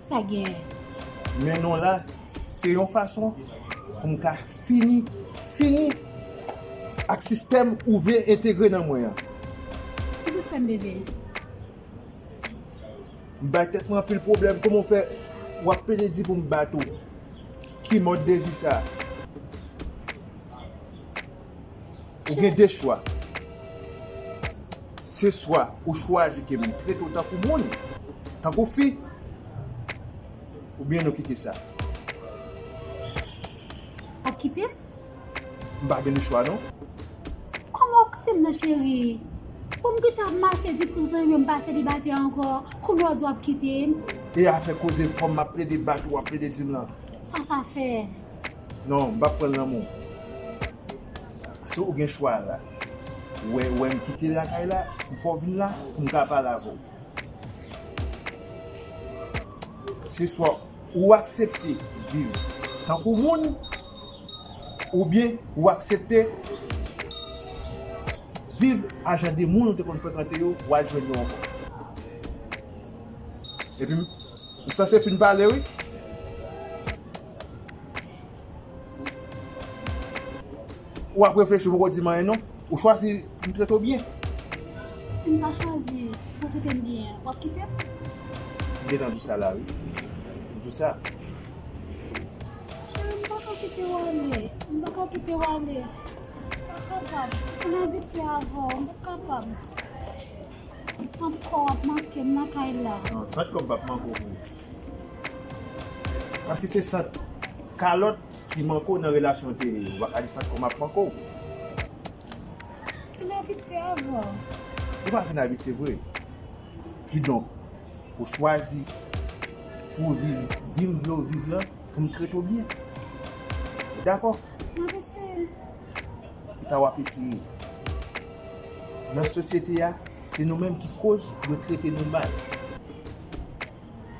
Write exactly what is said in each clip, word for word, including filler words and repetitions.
Sa genyen? Men non la, se yon fason pou m ka fini, fini ak sistèm ou vle entegre nan mwen an. Ki sistèm, bebe? M bay tèt mwen anpil pwoblèm. Kòman w fè w ap plede di pou m bat ou? Ki mòd de vi sa? Ou gen de chwa. Se swa ou chwazi ke m trete w tankou moun, tankou fi, oubyen nou kite sa. W ap kite m? M pa gen lechwa non. Kòman w ap kite m nan, cheri? Pou m kite ap mache di tout zanmi yo m pa selibatè ankò, kounye a w di w ap kite m? E afè koze fò m ap plede bat ou, w ap plede di m lan. Sa sa fè? Non, m p ap pran l nan men w. Paske ou gen chwa la. Ou wè, ou wè m kite lakay la, m fè w vin la, pou m ka pale avè w. Se swa ou aksepte viv tankou moun, oubyen ou aksepte viv a jan de moun ou te konn frekante yo, w al jwenn yo ankò. Epi, m sanse fin pale, wi. Ou ap reflechi, ou poko di m anyen non. Ou chwazi pou m trete w byen. Si m pa chwazi pou w trete m byen, w ap kite m? M gentan di sa la, wi. M di sa. Cheri, m pa ka kite w ale. M pa ka kite w ale. M pa kapab. M fin abitye avè w. M pa kapab. Sant kò w ap manke m nan kay la. Non, sant kò m p ap manke w pou ou. Paske se sant kalòt ki manke w nan relasyon w te ye. Ou pa ka di sant kò m ap manke w. Fin abitye avè w. Ou pa fin abitye vre. Kidonk, ou chwazi pou w viv vi m vle w viv lan, pou m trete w byen. Ou dakò? M ap eseye. Epa w ap eseye. Nan sosyete a, se nou menm ki koz yo trete nou mal.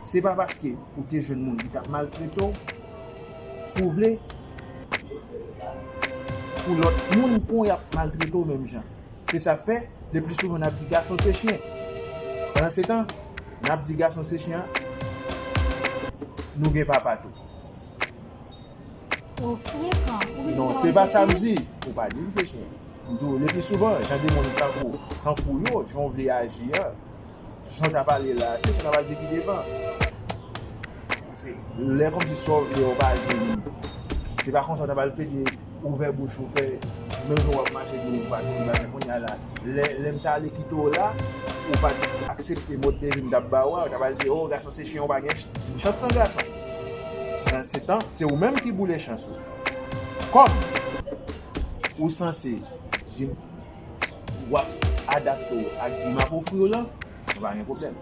Se pa paske ou te jwenn moun ki t ap maltrete w, pou w vle pou lòt moun pou y ap maltrete w menm jan. Se sa k fè, le pli souvan n ap di gason se chen. Pandan se tan, n ap di gason se chen an, nou gen papa tou. Ou frekan. Ou vle di non, sa se w pa se sa m chen? Di. Ou pa di m se chen. M di w, le pli souvan, jan de moun tankou, tankou yo, jan w vle aji an, jan w ta pale la, se sa w ta pral di pi devan. Paske lè kòmsi sa w vle a, ou pa jwenn li. Se pa konsa w ta pral plede ouvè bouch ou fè, menm jan w ap mache di w pa selibatè kounye a la. Lè, lè m t ale kite w la, ou pa t aksepte mòd de vi m t ap ba w a, ou ta pral di, o, gason se chen, ou pa gen ch-, chans nan gason. Nan se tan, se ou menm ki boule chans ou. Kòm ou sanse di w ap adapte w ak vi m ap ofri w lan, nou pa gen pwoblèm.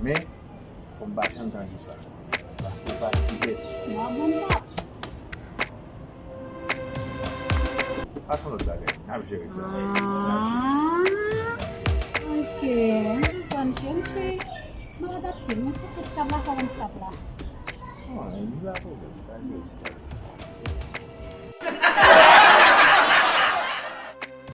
Men, fò m pa janm tande sa. Paske w pa ti bèt. Mwen bon pap. Pa fè lòt bagay. N ap jere sa. N ap jere sa. Ah, ok. M konprann, cheri. M ap adapte. Mwen soufle ti tab la, fò m ti tab la. An, li pa pwoblèm. Pa gen ti tab.